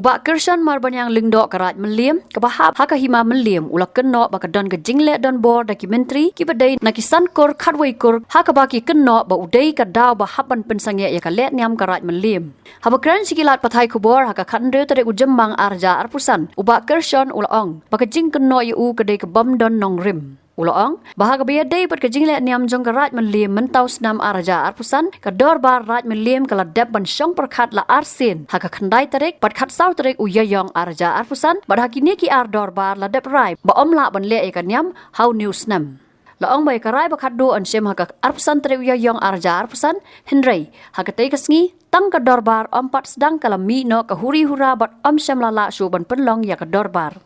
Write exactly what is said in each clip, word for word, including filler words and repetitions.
Bah Kyrshon Marbaniang Lyngdoh ka Raid Mylliem, kaba hap ha ka Hima Mylliem, u la kynnoh ba ka don ka jingleh donbor da ki myntri kiba dei na ki san kur khatwei kur, ha kaba ki kynnoh ba u dei ka daw ba hap ban pynsangeh ïa ka lehniam ka Raid Mylliem. Haba kren sha ki lad pathai khubor ha ka khathynriew tarik u Jymmang arhajar arphew san, u Bah Kyrshon u la ong ba ka jingkynnoh ïa u ka dei ka bym don nongrim. U la ong ba ha kaba ïadei bad ka jinglehniam jong ka Raid Mylliem mynta u snem arhajar arphew san, ka Dorbar Raid Mylliem ka la dep ban shong pyrkhat la arsien ha ka khyndai tarik bad khatsaw tarik u Ïaïong arhajar arphew san, bad ha kine ki ar dorbar la dep rai ba ym lah ban leh ïa ka niam ha une u snem. La ong ba ïa ka rai ba khatduh yn shim ha ka arphew san tarik u Ïaïong arhajar arphew san, hynrei ha katei ka sngi tang ka dorbar ym pat sdang, ka la mih noh ka huri hura bad ym shym la lah shuh ban pynlong ïa ka dorbar.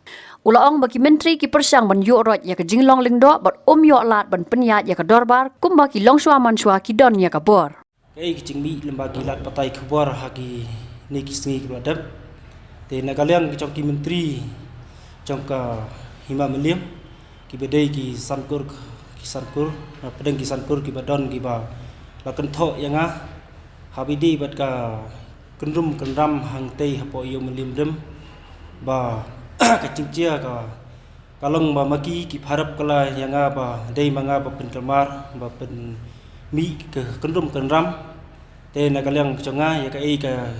U la ong ba ki myntri ki pyrshang ban ïuh roit ïa ka jinglong lyngdoh bad ym ïoh lad ban pynïaid ïa ka dorbar kumba ki longshuwa manshuwa ki don ïa ka bor. Kaei ka jingmih lem bad ki lad pathai khubor ha kine ki sngi kiba la dep? Te na ka liang jong ki myntri jong ka Hima Mylliem, kiba dei ki san kur, ki san kur, na pdeng ki san kur kiba don kiba la kynthoh ïa nga, haba ïadei bad ka kynrum kynram hangtei hapoh Ïew Mylliem Rim, ba ka jingjia ka, ka long ba ma ki ki pharap kylla ïa nga ba dei ma nga ba pynkulmar, ba pynmih ka kynrum kynram. Te na ka liang jong nga, ïa kaei ka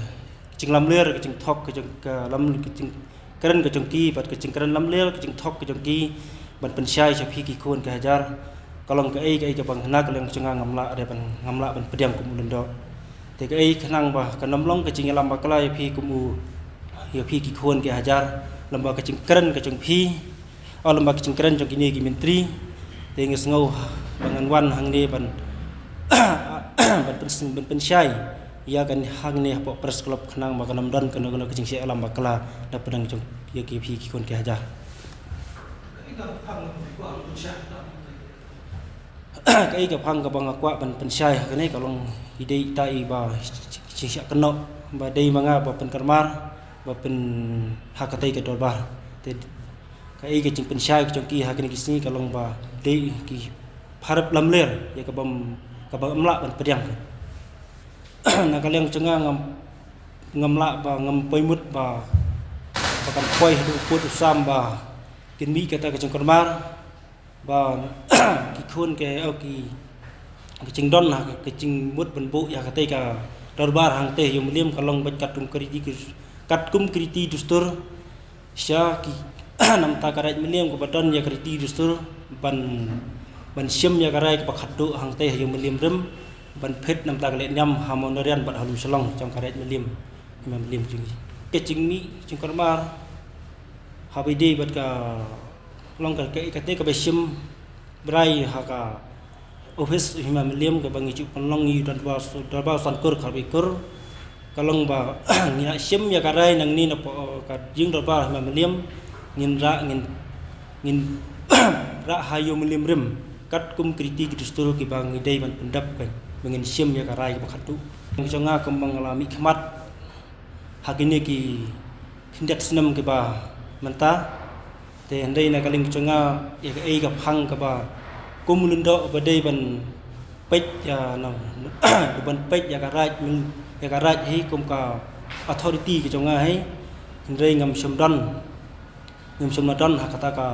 jinglamler, ka jingthok, ka jing, ka lam, ka jingkren ka jong ki, bad ka jingkren lamler, ka jingthok ka jong ki ban pynshai sha phi ki khun ki hajar, ka long kaei kaei kaba na ka liang jong nga ngam lah re ban, ngam lah ban pdiang kum u Lyngdoh. Te kaei khnang ba kan ym long ka jingïalam bakla ïa phi kum u, ïa phi ki khun ki hajar, lem bad ka jingkren ka jong phi, o, lem bad ka jingkren jong kine ki myntri. Te nga sngew ba ngan wan hangne ban, ban pyn, ban pynshai ïa kane hangne hapoh Press Club khnang ba kan ym don kano kano ka jingshah ïalam bakla na pdeng jong ïa ki phi ki khun ki hajar. Kaei ka phang kaba nga kwah ban pynshai ha kane, ka long i dei ita i ba jingshah kynnoh ba dei ma nga ba pynkulmar, ba pyn, ha katei ka dorbar. Te kaei ka jingpynshai ka jong ki ha kine ki sngi, ka long ba dei ki pharap lamler ïa ka bym, ka bym lah ban pdiang. Na ka liang jong nga ngam, ngam lah ba ngam poi mut ba, ba kan poi haduh u pud u sam ba kin mih kata ka jingkulmar, ba ki khun ki, o, ki, ki jingdon ha ka jingmut ban buh ïa katei ka dorbar hangtei Ïew Mylliem, ka long beit katkum ka riti, katkum ka riti dustur. Sha ki, namar ka Raid Mylliem kaba don ïa ka riti dustur ban, ban shim ïa ka rai kaba khatduh hangtei ha Ïew Mylliem Rim, ban peit namar ka lehniam ha Mawryngkneng bad ha Lumshillong jong ka Raid Mylliem, Hima Mylliem jong ngi. Ka jingmih jingkulmar haba ïadei bad ka, long ka, ka, katei kaba shim rai ha ka ophis Hima Mylliem kaba ngi ju pynlong ïa u dorbar, dorbar san kur khatwei kur. Ka long ba ngi la shim ïa ka rai nangne napoh ka jingdorbar Hima Mylliem, ngin rah, ngin, ngin rah ha Ïew Mylliem Rim katkum ki riti ki dustur kiba ngi dei ban pyndep, kan, ba ngin shim ïa ka rai kaba khatduh. Jong nga kumba nga la mihkhmat ha kine ki khyndiat snem kiba mynta. Te hynrei na ka liang jong nga, ïa kaei ka phang kaba kum u Lyngdoh ba dei ban peit, ïa, na, ban peit ïa ka Raid, ïa ka Raid hi kum ka authority ka jong nga hi. Hynrei ngam shym don, ngam shym la don ha kata ka,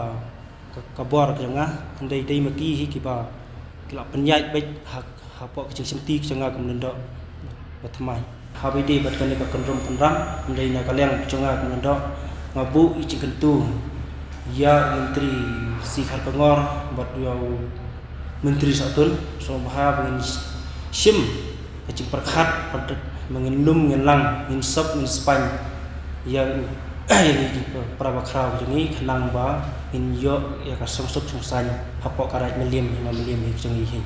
ka, ka bor ka jong nga. Hynrei dei ma ki hi kiba ki la pynïaid beit ha, hapoh ka jingshimti ka jong nga kum u Lyngdoh ba thymmai. Haba ïadei bad kane ka kynrum kynram, hynrei na ka liang ka jong nga kum u Lyngdoh, nga buh i jingkyntu ïa u Myntri C. Kharkongor bad ïa u Myntri Sohtun, sngewbha ba ngin shim ka jingpyrkhat, ba ngin lum ngin lang, ngin sop ngin spaiñ ïa, ïa ngi ki para bakhraw jong ngi, khnang ba ngin ïoh ïa ka shongsuk shongsaiñ hapoh ka Raid Mylliem, Hima Mylliem hi jong ngi hi.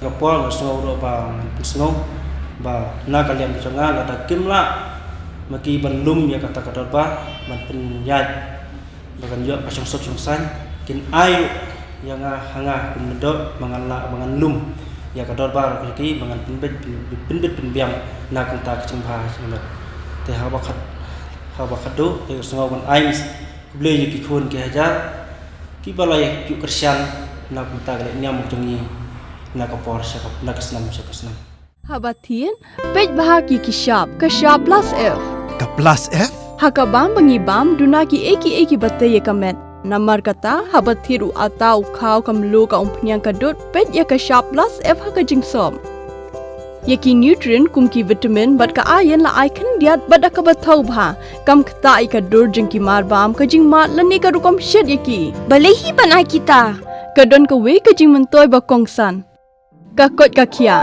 Ka por nga sngew ruh ba ngan pynsngew ba na ka liang jong nga, lada kim lah ma ki ban lum ïa kata ka dorbar ban pynïaid ba kan ïoh ka shongsuk shongsaiñ, kin ai ruh ïa nga, ha nga kum u Lyngdoh, ba ngan lah, ba ngan lum ïa ka dorbar ka jong ki, ba ngan pynbeit, pyn, pynbeit pynbiang na ka bynta ka jingbha jingmut. Te haba khat, haba khatduh, te sngew ban ai khublei ïa ki khun ki hajar kiba la ïa kyrshan na ka bynta ka lehniam ka jong ngi na ka por sha ka, na ka snem sha ka snem. Haba thied, peit bha ki, ki shap, ka shap plus F. Ka Plus F? Ha ka bam ba ngi bam, duna ki ei ki ei ki ba tei ïa ka met. Namar kata, haba thied u atta u khaw, ka mluh, ka umphniang, ka dud, peit ïa ka shap Plus F ha ka jingsop. Ïa ki nutrient kum ki vitamin bad ka iron la ai khyndiat bad da kaba thaw bha. Kam ktah ïa ka dur jong ki marbam, ka jingmad lane ka rukom shet ïa ki. Balei hi ban ai kita? Ka don kawei ka jingmyntoi ba kongsan. Ka koit ka khiah.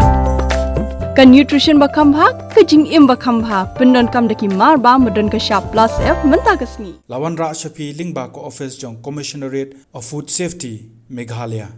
Ka nutrition ba kham bha, ka jingim ba kham bha, pyndonkam da ki marbam ba don ka shap Plus F mynta ka sngi. La wanrah sha phi lyngba ka office jong Commissionerate of Food Safety, Meghalaya.